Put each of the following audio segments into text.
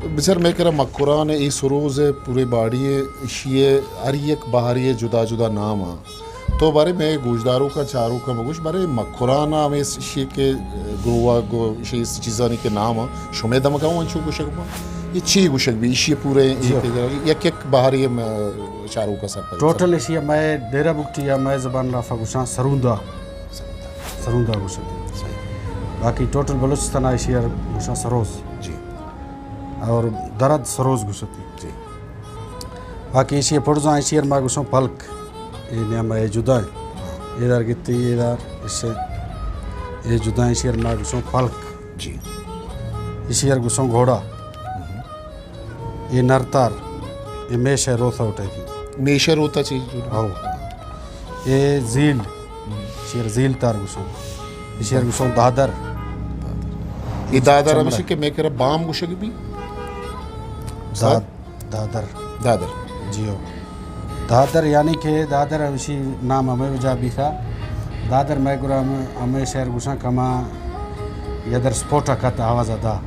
بچار، مئے کرا مکران ءِ اے سروز ءِ پورے باڑی ءِ، ایشی ءِ ہر یک بہارے ءِ جدا جدا نام آں۔ تو بارے مئے گوشداروکاں، چاروکاں بگوش، بارے مکران ءَ ہمے ایشی کہ گروہ گو، ایشی چیزانی کہ نام آں، شمئے دمگا اوں انچو گوشگ باں؟ اے چی گوشگ بی؟ ایشی پورے جی۔ یک یک بہارے ءِ چاروکاں سرپد۔ ٹوٹل ایشی ءَ مئے ڈیرہ بگٹی ءَ مئے زبان لافا گوشاں سروندا۔ سروندا گوشگ بی۔ صحیح۔ باقی ٹوٹل بلوچستان ءَ ایشی ءَ گوشاں سروز۔ جی۔ اور درد سروز گوشتی۔ جی۔ باقی ایشی ءِ پڑزاں، ایشی ءَ ما گوشوں پلک۔ اے نیام ءَ اے جدا ایں۔ اے دار گتی، اے دار، ایشی، اے جدا ایں، ایشی ءَ ما گوشوں پلک۔ جی۔ ایشی ءَ گوشوں گھوڑا۔ اے نرتار، اے میش ءِ روت ءَ اٹھائی تھی۔ میش ءِ روت ءَ چی؟ ہاؤ۔ اے زیل، ایشی ءَ زیل تار گوشوں۔ ایشی ءَ گوشوں دادر۔ اے دادر ہمیشی کہ مئے کرا بام گوشگ بی؟ داد-، دادر۔ دادر۔ جی ہو۔ دادر یعنی کہ دادر ہمیشی نام ہمے وجہ بیتا۔ دادر مئے گرا ہم-، ہمیشی ءَ گوشاں کما یدر سپوٹا کت آواز دا۔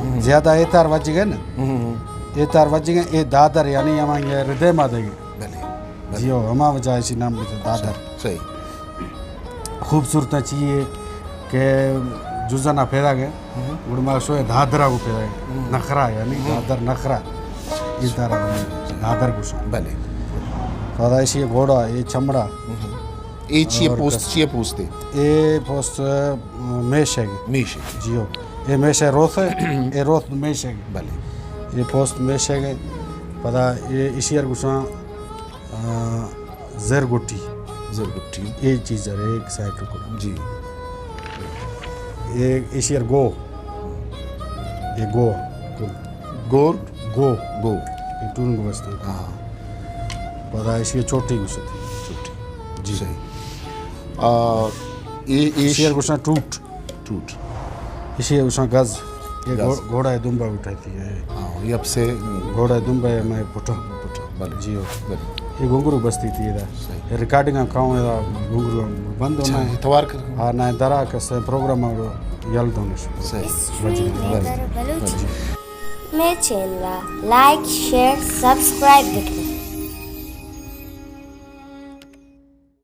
ہم۔ زیادہ اے تار وجگے نا۔ ہم۔ اے تار وجگے، اے دادر یعنی ہما یہ ردے ما دگے۔ بلے، بلے۔ جی ہو، ہما وجہ ایشی نام بیتا دادر۔ صحیح۔ خوبصورت چیئے کہ جزنا پیدا گئے، ہم۔ گڑ ما شوئے دادرا کو پیدا گئے۔ ہم۔ نخرا، یعنی ہم۔ دادر نخرا۔ اے تارا دادر گوشاں۔ بلے۔ پدا ایشی گھوڑا، اے چمڑا۔ ہم۔ اے چیئے اور پوست، کس-، چیئے پوستے؟ اے پوست، آ، میش ہے۔ میش ہے۔ جی ہو۔ اے میش ہے روت ہے، اے روت میش ہے۔ بلے۔ اے پوست میش ہے۔ پدا اے ایشی ار گوشاں آ، زرگٹی۔ زرگٹی۔ اے چیز ارے ایک سائیڈ کو۔ جی۔ اے ایشی ار گو۔ اے گو۔ گور؟ گو۔ گو۔ اے ٹون گو بستا۔ ہاں۔ پدا ایشی چوٹی گوشتی۔ چوٹی۔ جی۔ صحیح۔ آ، اے، اے ایشی ار گوشاں ٹوٹ۔ ٹوٹ۔ ایشی ءَ گوشاں گز۔ اے گز۔ گھو-، گھوڑا ءِ دمب ءَ اٹھائی تھی، اے۔ ہاں، اے اپ سے گھوڑا ءِ دمب ءَ مئے پٹا۔ پٹا، بلے۔ جی ہو۔ بلے۔ اے گھنگرو بستی تھی ادا۔ صحیح۔ اے ریکارڈنگ ءَ کاؤں ادا گھنگرو بند ہونا ہے۔ اچھا، توار کر۔ ہاں، نہ درا کس پروگرام ءَ یل دونش۔ صحیح۔ بلے۔ بلے۔ مئے چینل ءَ لائک، شیئر، سبسکرائب بکنے۔